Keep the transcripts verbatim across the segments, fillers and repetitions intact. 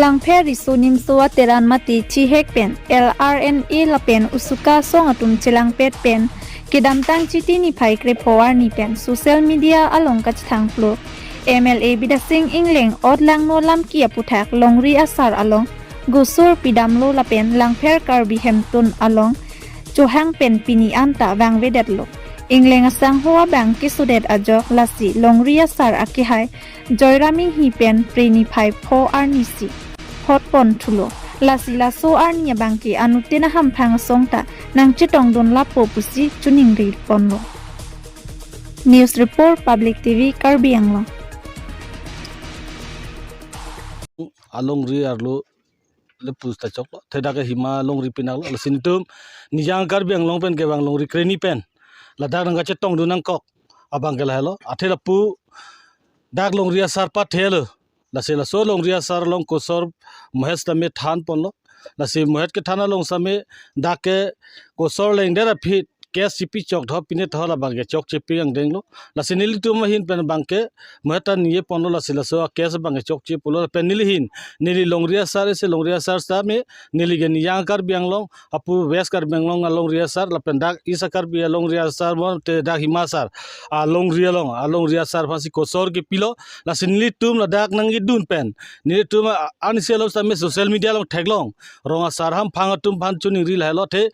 Langpher Riso Nimso Ateran mate Chihek pen L R N A lapen USUKA asong atum chelangpet pen kedamtang Chiti niphai krepho arni pen social media along kachethangplo M L A Bidya Sing Engleng ot langno lamki aputhak Longri Asar along gosor pidamlo lapen Langpher Karbi Hemtun along chohang pen pini anta vangvedetlo. Engleng asangho abang kesodet ajok lasi Longri Asar akehai Joyram Inghi pen Phre niphai pho arnisi hotpon thulo. Lasi laso arni abangke anuttin ahamphang asong ta nangchetongdun lapo pusi choningri ponlo. News Report, Public T V, Karbi Anglong. Alongri arlo le pusta choklo. Thedak ke hima longri pinaklo. Lasi netum Nijang Karbi Anglong pen kevang longri kreni pen ladak nangkachetongdun nangkok abangke lahelo. Athe lapu dak Longri Asar pathelo. Lasi laso Longri Asar along kosor mohet sitame thanponlo. Lasi mohet kethan along sitame dak ke kosor lengdet aphi case chipi chok tho pine tho labangke chokche pi angdenglo. Lasi nelitum ahin pen abangke mohet ta niye ponlo, lasi laso a case abangke chokche pulo pen neli ahin, neli Longri Asar isi Longri Asar sitame neli ke Nijang Karbi Anglong apu West Karbi Anglong alongri asar lapen dak East Karbi alongri asar mo te dak hima asar alongri along alongri asar aphansi kosor kepilo. Lasi nelitum ladak nangkedun pen nelitum a-, ansi along sitame social media along theklong rong asar hamphang atum aphan choningri lahelo, athe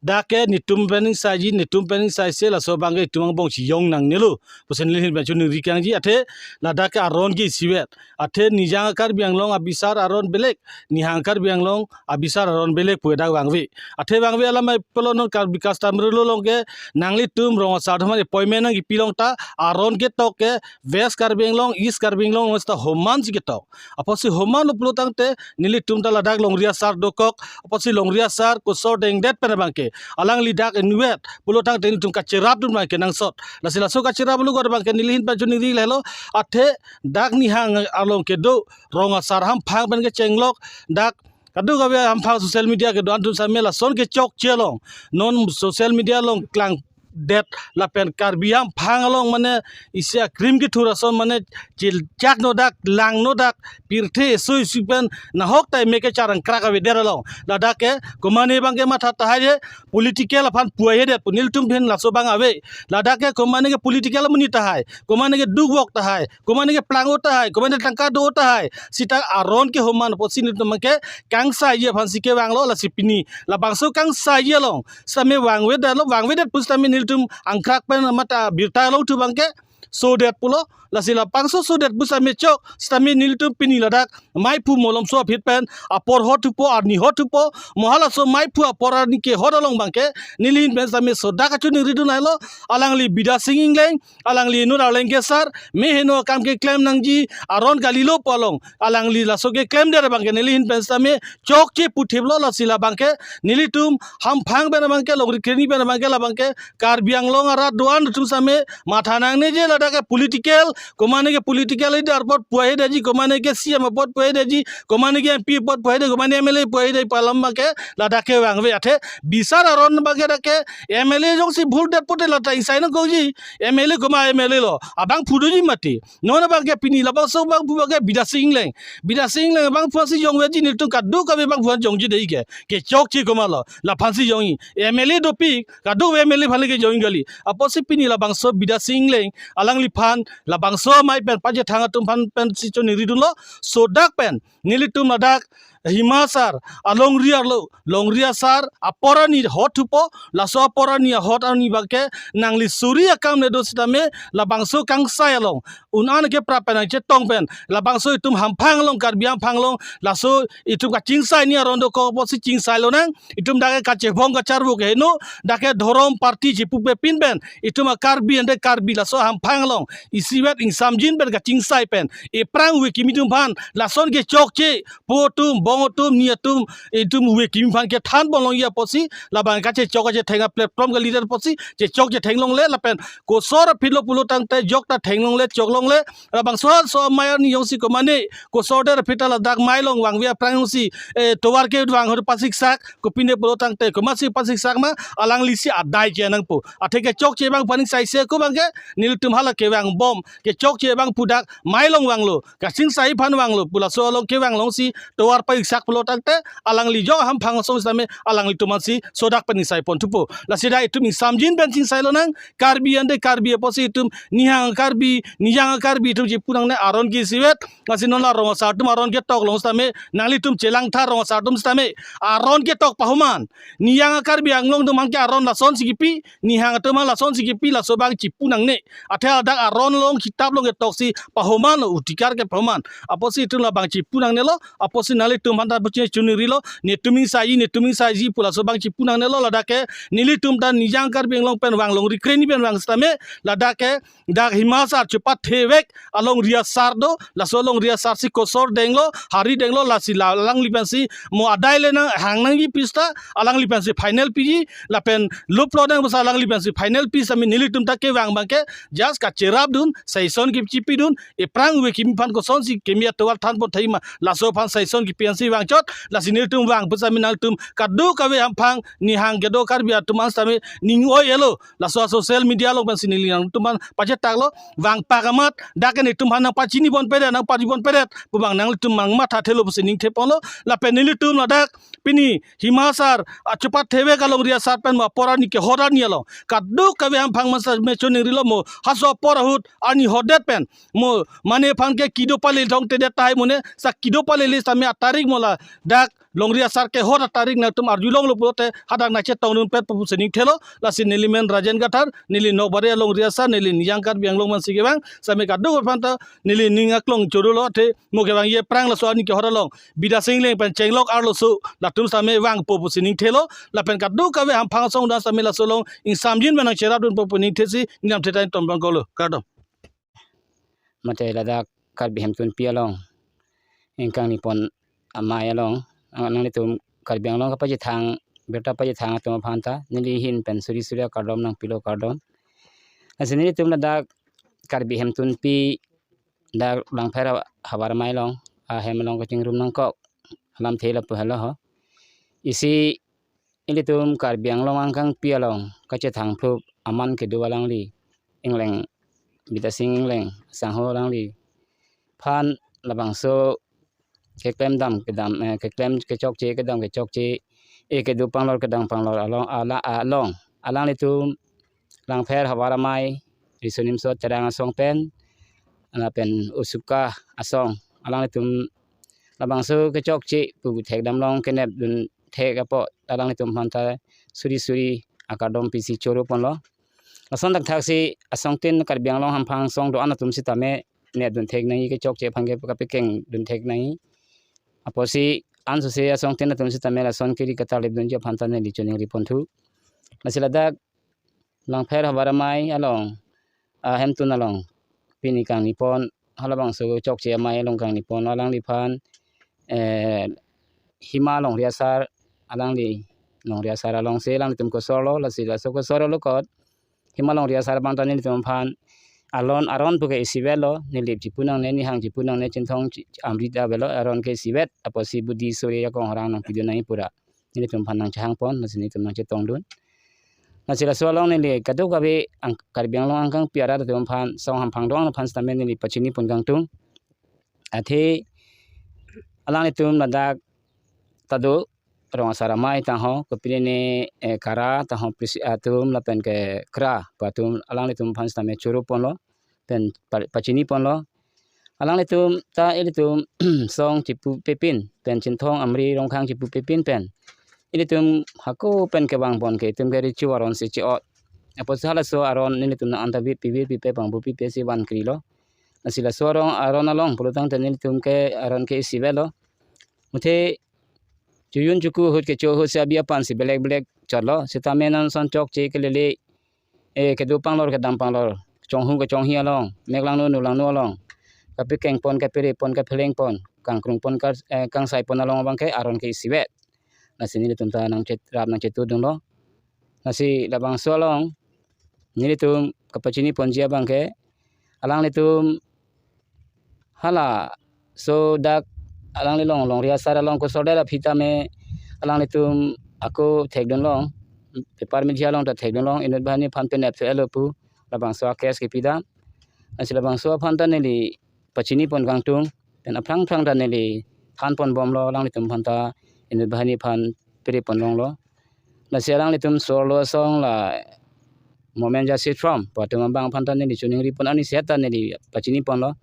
dak ke netum pen ingsaiji, netum pen ingsaise, laso abangke itum angbong chiyong nangnelo pusi neli ahin pen choningri kangji. Athe ladak ke aron ke isivet, athe Nijang Karbi Anglong abisar aron belek, Nihang Karbi Anglong abisar aron belek pu dak vangve. Athe vangve alam pulo non Karbi customary law along ke nanglitum rong asar atum aphan appointment nangkepilong ta aron ketok ke West Karbi Anglong, East Karbi Anglong along sita homan si ketok. Apotsi homan lo pulo tangte nelitum ta ladak Longri Asar dokok, apotsi Longri Asar kosor dengdet pen abangke alangli dak inutvet pulo tangte nelitum kacherapdun abangke nangsot. Lasi laso kacherap lo kor abangke neli ahin pen choningri lahelo, athe dak Nihang along kedo rong asar hamphang pen kechenglok dak kadokave hamphang social media kedo-an atum sitame lason kechokche along non social media along klangdet lapen Karbi hamphang along mane isi akrim kethur ason mane chilchak no dak, lang no dak, pirthe eso isi pen nahok ta meke charangkrak avedet along ladak ke komane abangke matha tahai de, political aphan puai hedet pu nelitum ahin laso abang ave. Ladak ke komane ke political amonit tahai, komane ke dukvok tahai, komane ke plang-o tahai, komane tangka do-o tahai, sita aron ke homan apotsi nelitum ke kangsaiji aphansi kevanglo. Lasi pini labangso kangsaiji along sitame vangvedetlo, vangvedet pu sitame nelitum angkrak pen mata birta along thu abangke sodet pulo. Lasi labangso sodet pu sitame chok sitame nelitum pini ladak maiphu molomso aphi pen apor hot thupo, arni hot thupo, mo halaso maiphu apor arni kehot along abangke neli ahin pen sitame sodak kachoningridun lahelo. Alangli Bidya Sing Engleng, alangli inut arleng kesar, me heno akam keklem nangji aron kalilo pu along alangli laso keklemdet abangke neli ahin pen sitame chokche puthiplo. Lasi labangke nelitum hamphang pen abangke, longri kreni pen abangke, labangke Karbi Anglong arat do-an atum sitame matha nangneje. Ladak ke political, komane ke political leader apot puai hedeji, komane ke C M apot puai hedeji, komane ke M P apot puai hede, komane M L A puai hede pu alam abangke ladak ke vangve. Athe bisar aron abangke dak ke M L A jongsi bhul det pote lata ingsai nangkokji, M L A koma M L A lo, abangphu doji mati. Non abangke pini labangso abangphu abangke Bidya Sing Engleng. Bidya Sing Engleng abangphu si jongveji, nelitum kadokave abangphu an jongji dei ke. Kechokche komatlo, laphansi jongji. M L A dopik, kadokave M L A aphan le kejongji kali. Apotsi pini labangso Bidya Sing Engleng alangliphan labangso amei pen pachethang atum aphan pensi choningridunlo. Sodak pen nelitum ladak hima asar alongri arlo, Longri Asar apor arni hot thupo, laso apor arni ahot arni abangke nangli suri akam le do sitame labangso kangsai along un-an keprap pen nangchetong pen labangso itum hamphang along, Karbi hamphang along laso itum kachingsai ni aron dokok apotsi chingsai lonang. Itum dak ke kachevong kacharvo ke heno, dak ke dhorom party chepupepin pen itum a-Karbi ante Karbi laso hamphang along isivet ingsamjin pen kachingsai pen ephrang ove kimi atum aphan lason kechokche pu atum atum, ni atum, itum ove kimi aphan kethan pon longji apotsi, labang kachechok kachetheng a-platform ke leader apotsi chechok chetheng longle, lapen kosor aphi lo pulo tangte jok ta theng longle, chok longle, labangso so amei arni jongsi komane kosor der aphi ta ladak mei along vangve aphrang jongsi, eh, tovar kevang ahut pasiksak, kopine pulo tangte komatsi pasiksak ma, alanglisi adai ke nangpo. Athe kechokche abang aphan ingsaise ko abang ke, nelitum hala kevang bom, kechokche abang pu dak mei along vanglo, kachingsaiji aphan vanglo pu laso along kevang longsi tovar pasiksak pulo tangte, alangli jok ahamphang asong sitame alanglitum aphansi sodak pen ingsai pon thupo. Lasi dak itum ingsamjin pen chingsai lonang, Karbi ante Karbi apotsi itum nihang Karbi, niyang Karbi itum chipu nangne, aron ke isivet. Lasi non la rong asar atum aron ketok along sitame, nanglitum chelangtha rong asar atum sitame, aron ketok pahoman. Niyang Karbi Anglong atum aphan ke aron lasonsi kipi, nihang atum aphan lasonsi kipi, laso abang chipu nangne. Athe ladak aron along kitap along ketoksi pahoman lo, utikar ke pahoman. Apotsi itum labang chipu nangnelo, apotsi nanglitum aphan ta puche chunirilo, netum ingsaiji, netum ingsaiji pu laso abang chipu nangnelo, ladak ke nelitum ta niyang Karbi Anglong pen vang, longri kreni pen vang sitame, ladak ke dak Hima asar chepathe vek alongri asar do, laso alongri asarsi kosor denglo, hari denglo, lasi la alangli pensi mo adai le nanghang nangji pu sita, alangli pensi final piji, lapen luplo nang basa alangli pensi final pi sitame nelitum ta kevang abang ke just kacherapdun, suggestion kipi chipidun, aphrang ove kimi aphan kosonsi kimi atovar than pon thai ma, laso aphan suggestion kipi ansi vangchot, lasi nelitum vang pu sitame nangtum kadokave ahamphang nihang kedo Karbi atum an sitame ning oi-elo, laso a-social media along pensi neli nangtum aphan pachetaklo, vangpak amat dak ke netum aphan nangpachini ponpedet, nangpari ponpedet pu abang nangtum nangmathathelo pusi ningthe ponlo. Lapen nelitum ladak pini Hima asar chepathe vek alongri asar pen mo apor arni kehot arni along kadokave ahamphang man sitame choningrilo, mo halaso apor ahut arni hotdet pen mo mane aphan ke kedo palele thongtedet tahai, mane sa kedo palele sitame atarik mo ladak longri asar kehot atarik nangtum arjulonglo pulote hadak nangchetongdunpet pu pusi ningthelo. Lasi neli men Rajen Kathar, neli Nokbari alongri asar, neli niyang Karbi Anglong aphansi kevang, sitame kadokave aphan ta neli ning aklong chorolo, athe mo kevangji aphrang laso arni kehot along Bidya Sing Engleng pen Chenglok Arloso latum sitame vangpo pusi ningthelo, lapen kadokave ahamphang asong atum sitame laso along ingsamjin pen nangcherapdunpo pu ningthesi neli lamthe ta ington pon kok lo, kardom. Mate ladak Karbi Hemtunpi along, ingkangni pon amei along, ang nanglitum Karbi Anglong kapachethang, birta pachethang atum aphan ta neli ahin pen suri suri akardom nangpilo, kardom. Lasi nelitum ladak Karbi Hemtunpi dak Langpher ha-, havar amei along, ahem along kachingrum nangkok alamthe lapu helo ho. Isi ilitum Karbi Anglong angkangpi along kachethangphup aman kedo alangli, Engleng, Bidya Sing Engleng asangho alangliphan labangso keklem dam kedam, eh, keklem kechokche kedam kechokche, eh, kedo panglor kedam panglor along, ala-, along alanglitum Langpher havar amei, Riso Nimso Terang asong pen, lapen Usuka asong, alanglitum labangso kechokche pu thekdam long kenepdun thek apot alanglitum aphan ta suri suri akardom pisi choro ponlo. Lason thakthaksi asongtin Karbi Anglong hamphang asong do-an atum sitame nepdun thek nangji, kechokche aphan ke kapekengdun thek nangji. Apotsi ansose asongtin atum sitame lason kiri katalipdunji aphan ta neli choningri ponthu. Lasi ladak Langpher havar amei along, ah, Hemtun along pini kangni pon, halabangso chokche amei along kangni pon alangliphan, eh, Hima alongri asar, alangli longri asar alongsi alanglitum kosorlo, lasi laso kosorlo kot Hima alongri asar abang ta nelitum aphan alon aron puke isivetlo, nelip chipu nangne, nihang chipu nangne, chinthong chi-, amrit avelo, aron ke isivet, apotsi budi suri akong horang nangpidun nangji pura nelitum aphan nangchehang pon, lasi nelitum nangchetongdun. Lasi laso along neli kadokave ang-, Karbi Anglong angkangpi arat atum aphan, song hamphang do-an aphan sitame neli pachini pon kangtung. Athe alanglitum ladak ta do rong asar amei tangho, kopine, eh, Kara tangho, pisi atum lapen ke Kra pu atum alanglitum aphan sitame choro ponlo, pen pa-, pachini ponlo. Alanglitum ta ilitum song chipu pepin, pen chinthong amri rongkhang chipu pepin pen ilitum hako pen kevang pon ke itum ke recho aron si che-ot. Apotsi halaso aron nelitum nang-an ta vit pive pipe pangbu pipe si van krilo. Lasi laso aron, aron along pulo tangte nelitum ke aron ke isivetlo. Muthe chojun choku ahut kecho ahut si abi apan si belek belek chotlo. Sitame non ason chokche kelele, eh, kedo panglor kedam panglor, chonghu kechonghi along, mek langno nu langno along kapekeng pon, kapere pon, kapheleng pon, kangkrung pon kar, eh, kangsai pon along abang ke aron ke isivet. Lasi nelitum ta nangchet rap nangchetudunlo. Lasi labangso along nelitum kapachini ponji abang ke alanglitum halaso dak alangli along Longri asar along kosordet aphi tame alanglitum ako thekdunlong, paper media along ta thekdunlong, inut banghini aphan pen epso elo pu labangso a-case kepidam. Lasi labangso aphan ta neli pachini pon kangtung, pen aphrang aphrang ta neli than pon bomlo, alanglitum aphan ta inut banghini aphan piri pon longlo. Lasi alanglitum sorlo asong la Momen Justice Front pu atum abang aphan ta neli choningri pon arni seta neli pachini ponlo,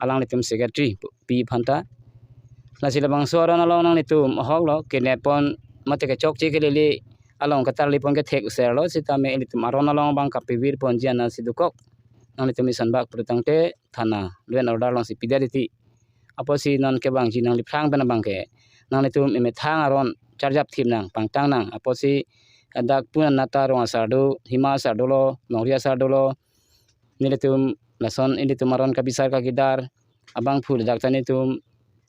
alanglitum secretary pu-, pi aphan ta. Lasi labangso aron along nanglitum ahoklo, kidnap pon mate kechokche kelele along katarli pon kethek userlo, sitame ilitum aron along abang kapivir ponji an si dokok. Nanglitum isan bak pulotangte thana law and order alongsi pidet titi. Apotsi non kevangji nangliphrang pen abang ke nanglitum imethang aron charjap thip nang, pangtang nang. Apotsi dak pun anat ta Rong asar do, Hima asar dolo, Longri asar dolo, nelitum lason ilitum aron kabisar kagidar abangphu ladak ta nelitum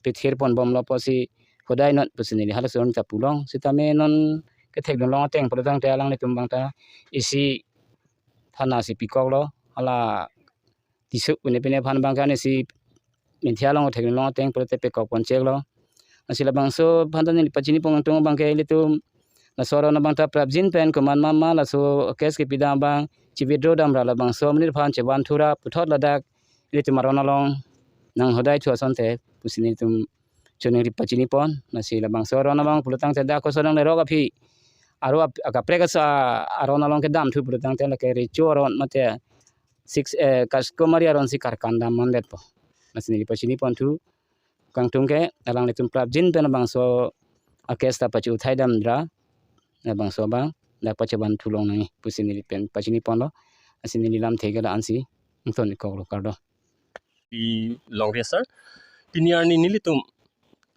pithir pon bomlo apotsi hodai non pusi neli halason ta pulong. Sitame non kethekdunlong ateng pulotangte alanglitum abang ta isi thana si pikoklo, hala tisu une pine aphan abang ke arni si media along thekdunlong ateng pulote pekok pon cheklo. Lasi labangso aphan ta neli pachini pon kangtung abang ke ilitum laso aron abang ta prapjin pen komat mama laso case kepidam abang chi-withdraw damra labangso amonit aphan chevan thura puthot ladak ilitum aron along nang hodai thu asonte pusi nelitum choningri pachini pon. Lasi labangso aron abang pulotangte dak koson nang lerok aphi aro ap-, akaprek asa aron along kedam thu pulotangte lake recho aron mate six, eh, customary aron si karkan dam mandetpo. Lasi neli pachini pon thu kangtung ke alanglitum prapjin pen labangso a-case ta pachi uthai damra labangso abang dak pachevan thulong nangji pusi neli pen pachini ponlo. Lasi neli lamthe ke la-ansi ington ikoklo, kardom. Pi Longri asar. Pini arni nelitum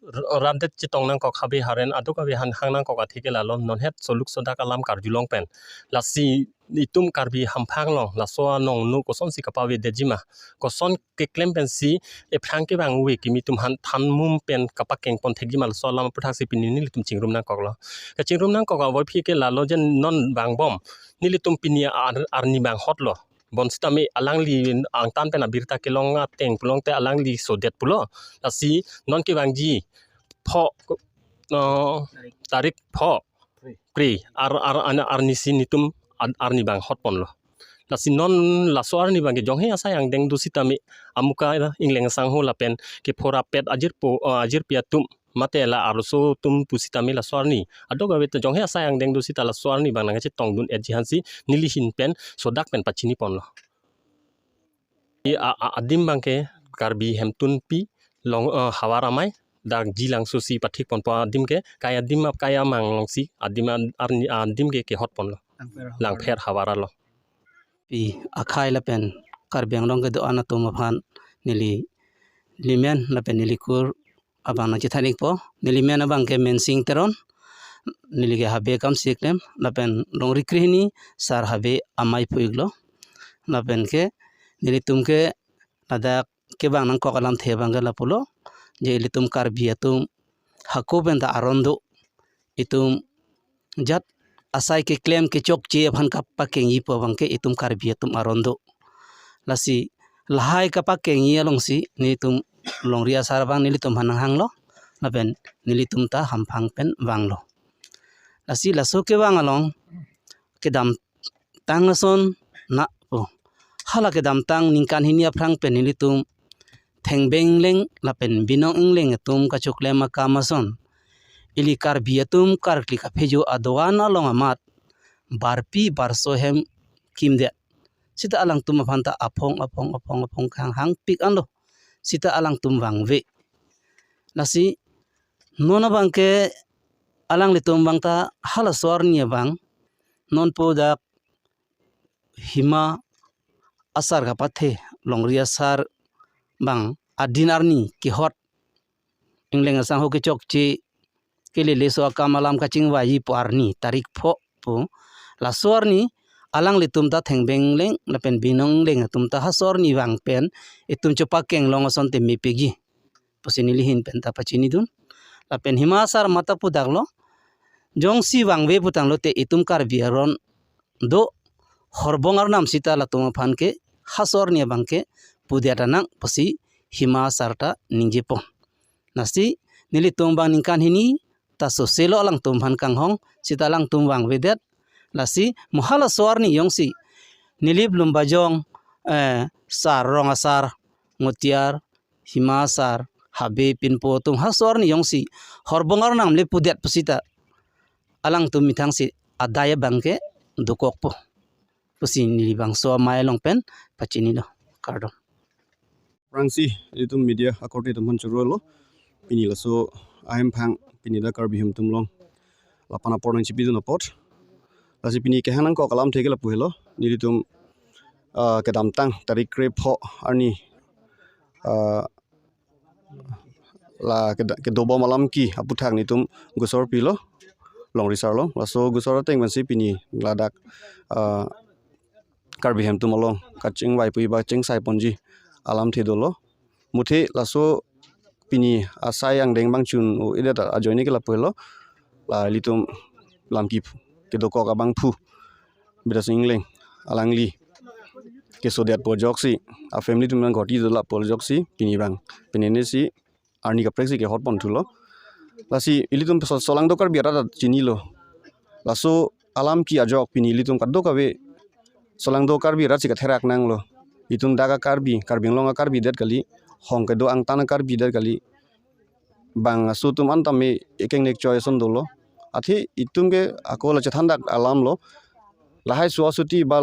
r-, randet chetong nangkok habe haren aduk habe han hang nangkok athe ke lalo non het soluk sodak alam karjulong pen. Lasi itum Karbi hamphang along laso anong nu kosonsi kapavedetji ma, koson keklem pensi ephrang kevang ave kimi atum aphan than mum pen kapakeng pon thekji ma, laso alam aputhaksi pini nelitum chingrum nangkoklo. Kachingrum nangkok avophit ke lalo je non vangbom nelitum pini ar-, arni vanghotlo. Bonsitame alangli angtan pen abirta kelong ateng pulote alangli sodet pulo. Lasi non kevangji pho, eh, tarik pho kre ar, ar, ar, arni si nelitum ar-, arni vanghot ponlo. Lasi non laso arni abang ke jonghe asai angdeng do sitame amuka ingleng asangho lapen kephorapet ajirpo, eh, ajirpi atum mate la arloso atum pusitame laso arni aduk ave ta jonghe asai angdeng do sita laso arni abang nangchetongdun-etji aphansi neli ahin pen sodak pen pachini ponlo. I a, a, adim abang ke Karbi Hemtunpi Long, eh, Havar Amei, dak Jilangso si pathik ponpo adim ke, kai adim ap kai amang alongsi adim an-, arni adim ke kehot ponlo. Langpher Havar. Langpher Havar along. Pi akhai lapen Karbi Anglong kedo-an atum aphan neli limen lapen neli kur abang nangchethan ikpo. Neli men abang ke Mensing Teron, neli ke habe akam si keklem lapen Longri krehini sar habe amei pu iklo. Lapen ke nelitum ke ladak kevang nangkok alamthe abang ke lapulo, je ilitum Karbi atum hako pen ta aron do, itum jat asai keklem kechokche aphan kapakengji pu abang ke itum Karbi atum aron do. Lasi lahai kapakengji alongsi nelitum Longri asar abang nelitum aphan nanghanglo lapen nelitum ta hamphang pen vanglo. Lasi laso kevang along kedamtang ason na pu, hala kedamtang ningkan hini aphrang pen nelitum Thengbeng Ingleng lapen Binong Ingleng atum kachoklem akam ason, ili Karbi atum karkli kaphejo adoan along amat barpi barso hem kimdet. Sita alangtum aphan ta aphong aphong aphong aphong kehang hangpik anlo. Sita alangtum vangve. Lasi non abang ke alanglitum abang ta halaso arni abang, nonpu dak Hima asar kapathe, Longri asar abang adin arni kehot, ingleng asangho kechokche, kelele so akam alam kachingvaipo arni tarik pho pu, laso arni alanglitum ta Thengbeng Ingleng lapen Binong Ingleng atum ta halaso arni vang pen itum chepakeng long ason te mepikji. pusi neli ahin pen ta pachinidun. Lapen Hima asar mate pudaklo, jongsi vangve putanglote itum Karbi aron do, horbong arnam sita latum aphan ke ha so arni abang ke pudet anang pusi Hima asar ta ningjepon. Lasi nelitum abang ningkan hini ta soselo alangtum aphan kanghong sita alangtum vangvedet. Lasi mo halaso arni jongsi Nilip, Lumbajong, eh, asar, Rong asar, Ngutiar, Hima asar, Habe, Pinpo atum ha so arni jongsi horbong arnam le pudet pusita alangtum methang si adai abang ke dokokpo pusi neli bangso amei along pen pachinilo. Kardom. Aphrangsi itum media akorte atum aphan churolo, pini laso ahemphang pini dak Karbi ahem atum along lapu-an apor nangchipidun apot. Lasi pini kehang nangkok alamthe ke lapu helo, nelitum, ah, kedamtang tarik krepho arni, ah, la keda-, kedobom alam ke aputhak nelitum gusor pilo, Longri sar along. Laso gusor ateng pensi pini ladak, ah, Karbi ahem atum along kachingvai pu iba chingsai ponji alamthe dolo. Muthe laso pini asai angdeng abang chun-o-edet ajoine ke lapu helo, la ilitum lamki kedokok abangphu Bidya Sing Engleng alangli kesodetpo ajoksi, a family atum nang ghoti dolo lapu ajoksi pini abang penene si arni kaprek si kehot ponthulo. Lasi ilitum so-, solangdo Karbi arat ta chinilo. Laso alam ke ajok pini ilitum kadokave solangdo Karbi arat si katherak nanglo. Itum dak a-Karbi, Karbi Anglong a-Karbi det kali, hong kedo angtan a-Karbi det kali. Bang aso atum an tame ekeng nekchoi ason dolo. Athe itum ke ako la chethan dak alam lo. Lahai suasuti ba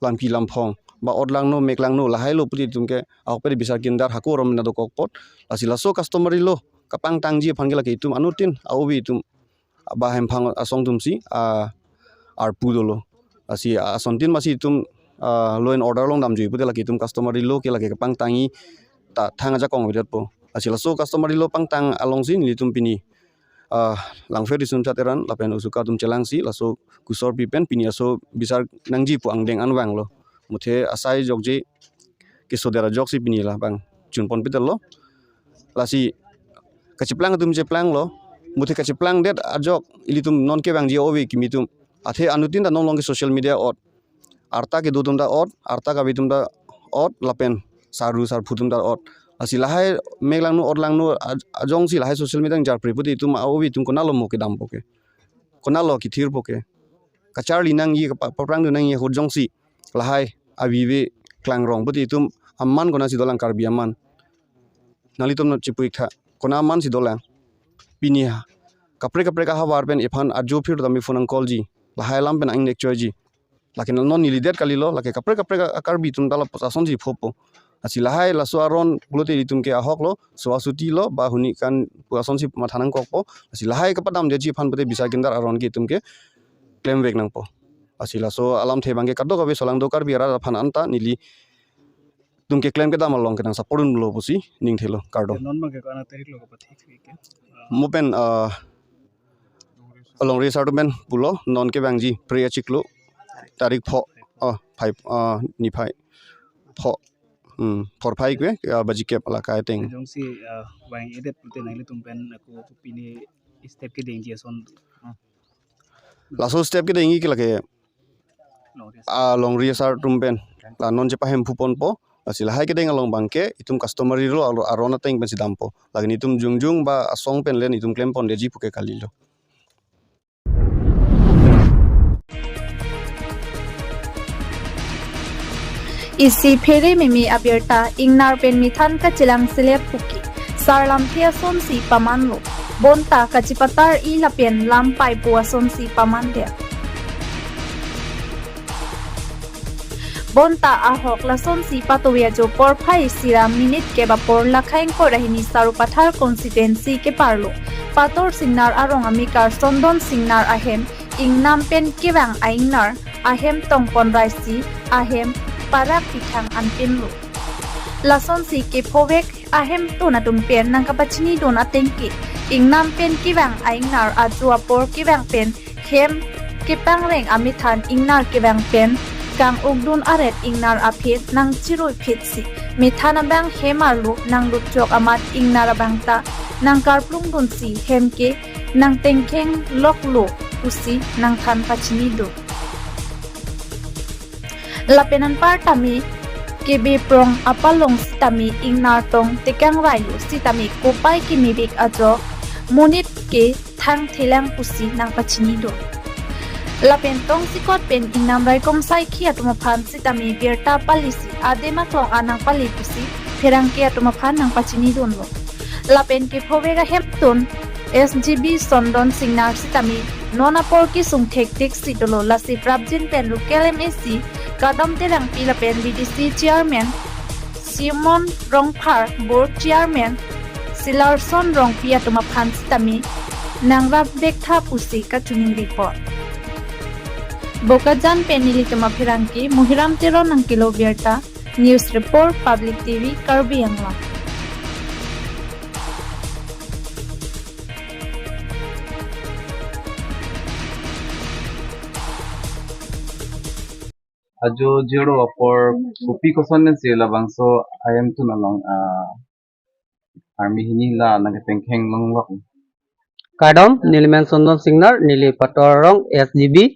lamki lamphong, ba ot langno, mek langno, lahai lo pute itum ke ahok pete bisar kindar hako aron nangdokok apot. Lasi laso customary law kapangtangji aphan ke lake itum anuttin a-ove atum ba ahemphang asong atum si, ah, arpu dolo. Lasi asontin masi itum, ah, law and order along damjui pute lake itum customary law ke lake kapangtangji ta thang ajakong avedetpo. Lasi laso customary law pangtang alongsi nelitum pini, ah, Langpher Risumchat Teron lapen Usuka atum chelangsi laso gusor pi pen pini laso bisar nangji pu angdeng an vanglo. Muthe asai jokje kesodet ajoksi pini labang chunpon pitelo. Lasi kacheplang atum cheplanglo. Muthe kacheplangdet ajok ilitum non kevangji ove kimi atum. Athe anuttin ta non along ke social media ot, arta kedo atum ta ot, arta kave atum ta ot, lapen sardu sarphu atum ta ot. Lasi lahai mek langno, ot langno aj-, ajongsi lahai social media nangjarpre pute itum a-ove atum konatlo mo kedampo ke, konatlo kethirpo ke? Kacharli nangji, kapa-, paprangdun nangji ahut jongsi lahai avive klangrong pute itum aman konatsi dolang, Karbi aman? Nanglitum nat chipu-ik tha, kona amansi dolang? Pini ha kaprek kaprek ahavar pen iphan ajo phir tame phone nang call ji, lahai alam pen ang nekchoiji. Lake non nelidet kalilo, lake kaprek kaprek a-Karbi atum ta lapuson si phopo. Lasi lahai laso aron pulote itum ke ahok lo, suasuti lo, ba huni kan pu asonsi matha nangkokpo. Lasi lahai kapadamdeji aphan pute bisar kindar aron ke itum ke klemvek nangpo. Lasi laso alamthe abang ke kadokave solangdo Karbi arat aphan anta nelitum keklem kedam along ke nang support dunlo pusi ning thelo. Kardom. Non abang ke ko-an tarik lo kapathik ke? Mo pen, ah, Longri sar atum pen pulo, non kevangji phre achiklo, tarik pho, oh, five, ah, niphai pho, hmm, phorphai kve, ah, baji kep along kai ateng. Jongsi, ah, vangvedet pute nanglitum pen ako pini step kedengji ason, ah. Laso step kedengji ke lake, Longri sar, ah, Longri sar atum pen la non chepahemphu ponpo. Lasi lahai kedeng along abang ke itum customary law alo aron ateng pensi dampo. Lake nelitum jongjong ba asong pen le nelitum klem pondeji pu ke kalilo. Isi phere meme abirta ingnar pen methan kachelang selep puke, sar lamthe asonsi pamanlo. Bonta kachepatar-i lapen lam paipo asonsi pamandet. Bonta ahok lasonsi patovi ajo porphai isi ra minute kep apor Lakha ingkoi ra hini Sarupathar constituency keparlo Pator Singnar arong amekar Sondon Singnar ahem ingnam pen kevang a-ingnar ahem tongpon raisi ahem parak pithang anpinlo. Lasonsi kephovek ahemtun atum pen nangkapachinidun ateng ke, ingnam pen kevang a-ingnar ajo apor kevang pen hem kepangreng amethan ingnar kevang pen kang-ukdun aret ingnar aphi nangchiruiphitsi Methan abang hem arlo nanglut chok amat ingnar abang ta nangkarplung dunsi hem ke nangtengkheng loklo pusi nangthan pachinidun. Lapen anparta me kebe prong apalong sitame ingnar tong tekang railo sitame kopai kemebik ajo monit ke thangthelang pusi nangpachinidun. Lapen tongsekot pen ingnam raikom saikhi atum aphan sitame birta palisi adim aklong anang pali pusi pherangke atum aphan nangpachinidunlo. Lapen kephovek ahemtun S G B Sondon Singnar sitame non apor kesung thekthek si dolo, lasi prapjin pen local M A C Kadom Terangpi lapen B D C chairman Simon Rongphar, board chairman Silarson Rongpi atum aphan sitame nangrap vektha pusi kachiningri report. Bokajan pen nelitum apherangke Muhiram Teron nangkelo birta, news report, Public T V, Karbi Anglong. Ajo zero apor kopi koson nen si labangso ahemtun along, ah, army hini la nangketengkheng longlok. Kardom, neli men Sondon Singnar, neli Pator Rong S G B.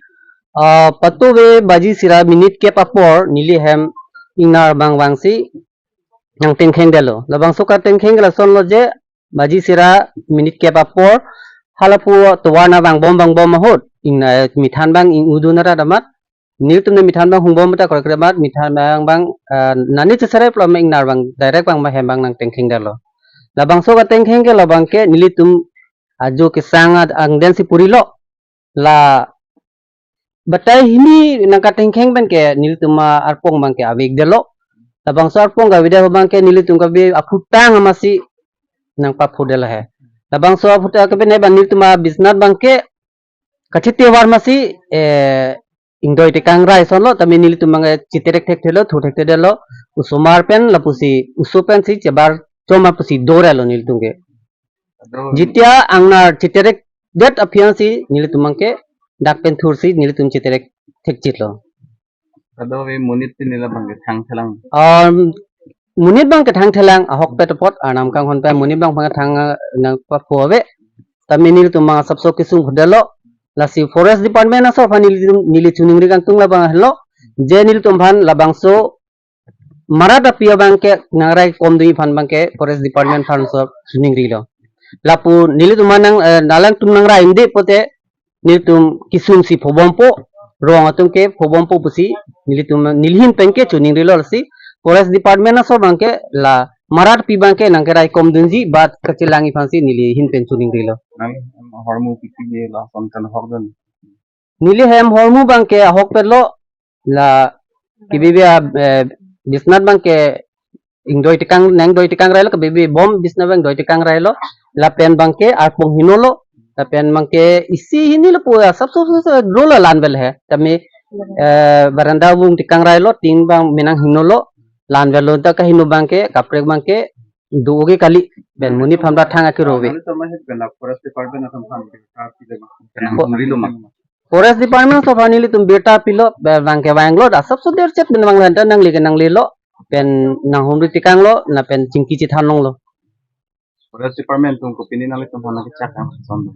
Ah, patuve baji sira minit kep apor neli hem ingnar abang vangsi nangtengkhengdetlo. Labangso katengkheng ke lasonlo je baji sira minit kep apor halapu tovar na vangbom vangbom ahut ingna, eh, methan abang ing-udun arat amat nelitum ne methan abang hungbom ta korek amat methan abang abang, eh, nani chesere plom ingnar abang direct abang ma hem abang nangtengkhengdetlo. Labangso katengkheng ke labang ke nelitum ajo kesang ad-, angden si purilo. La batai hini nangkatengkheng pen ke nelitum arpong abang ke avekdetlo. Labangso arpong kavedet abang ke nelitum kabe aphutang amatsi nangpaphudetlo he. Labangso aphutang kabe ne abang nelitum abisnat abang ke kachite var amatsi, eh, ingdoi tekang rai asonlo, tame nelitum abang ke chiterek thekthelo, thu thekthedetlo, osomar pen lapusi, oso pensi chebar choma pusi dorelo nelitum ke. Ado Jitia angnar chiterek det aphi ansi nelitum abang ke dak pen thursi nelitum chiterek thekchitlo. Ado ve monit tin nila abang ke thangthelang. Um, monit abang ke thangthelang ahokpet apot arnam kanghon pen monit abang abang thang, eh, nangpaphu ave. Tame nelitum abang asapso kesung phudetlo. Lasi forest department aso aphan neli, neli chiningri kangtung labang helo. Je nelitum aphan labangso marat api abang ke nangrai komdunji aphan abang ke forest department aphanso chiningrilo. Lapu nelitum nang, eh, nangtum nangrai inde pote nelitum kesung si phobompo, rong atum ke phobompo pusi nelitum neli ahin pen ke chiningrilo, lasi forest department aso abang ke la marat api abang ke nangkerai komdunji bat kachelangji aphansi neli ahin pen chiningrilo. Nang hormu piti ye lason kan hokdun. Neli hem hormu abang ke ahokpetlo, la kebibi a, eh, bisnat abang ke ingdoi tekang, nangdoi tekang railo, kebibi bom bisnat abang doi tekang railo, lapen abang ke arpong hinolo, lapen abang ke isi hinilo pu asapso so so dolo lanvel he. Tame, eh, baranda vung tekang railo, tin abang menang hinolo, lanvel lo ta kahino abang ke, kaprek abang ke, do oge kali, pen monit aphan ta thang akiro ave. Nelitum ahin pen la forest department atum aphan ke kapi le ma. Kenang Fo-, humri lo ma. Forest department aso aphan nelitum birta pilo, be-, abang ke vanglo, asapso derchet pen vanglo, anta nangli ke nanglelo, pen nanghumri tekanglo, lapen chingki chethan longlo. Forest department atum kopine nanglitum aphan nangkechak kang son?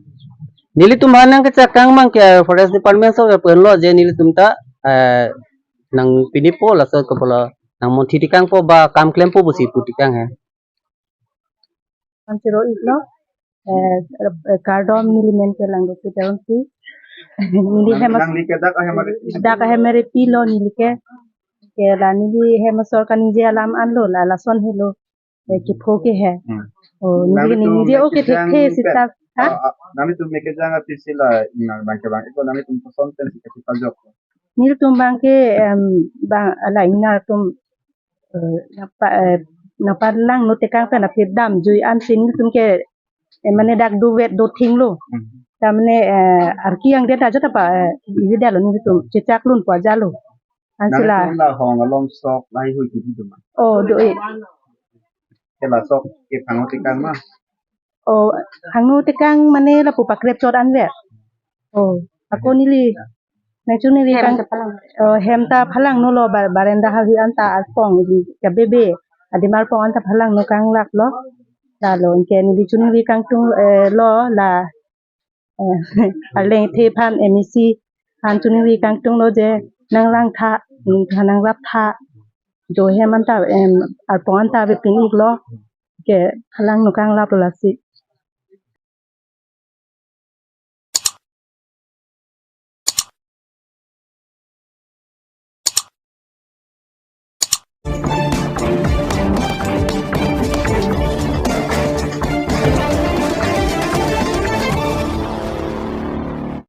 Nelitum aphan nangkechak kang abang ke forest department aso ke penlo je nelitum ta, eh, nangpinipo laso ke pulo nangmonthi tekangpo ba kam klempo pusi pu tekang he. One zero eight lo, eh, eh, kardom, neli men ke Langdosi Terongpi. Neli Nang, hemas nangli ke dak ahem ari? Dak ahem ari pilo neli ke. Ke la neli hem asor kaningje alam anlo, la lason helo. Eh, kepho ke he. Hmm. Oh, neli Nangli tum ningje nangli oke thek kejang the pet. Sita. Ha? Ah, ah, nangli tum nangli kejang api sila ingnar abang ke abang. Iko nangli tum koson pen si kachi paljok. Nelitum abang ke, em, abang ala ingnar atum, eh, napa, eh, napa langno tekang pen aphi damjui ansi nelitum ke, eh, mane dak dovet dothinglo. Hmm. Ta mane, eh, arki angdet aja ta pa, eh, ivi dalo nelitum chechaklun pu ajalo. Ansi la. Nangtum la hong along sok lahai hui kipi duma. Oh, do e. Ke la sok ke phangno tekang ma? Oh, phangno tekang mane lapu pakrep chot anvet. Oh, ako neli. Nangchung neli Hem kang, ta phalang. Oh, hem ta phalang nolo bar-, barenda hahi anta arpong di kabebe. Adim arpong anta phalang nokang lap lo. Lalo anke neli choningri kangtung, eh, lo la, eh, arleng the aphan M A C aphan choningri kangtung lo je nanglang tha, nanglang lap tha. Jo hem anta, em, arpong anta ave pin-ik lo. Ke phalang nokang lap lo lasi.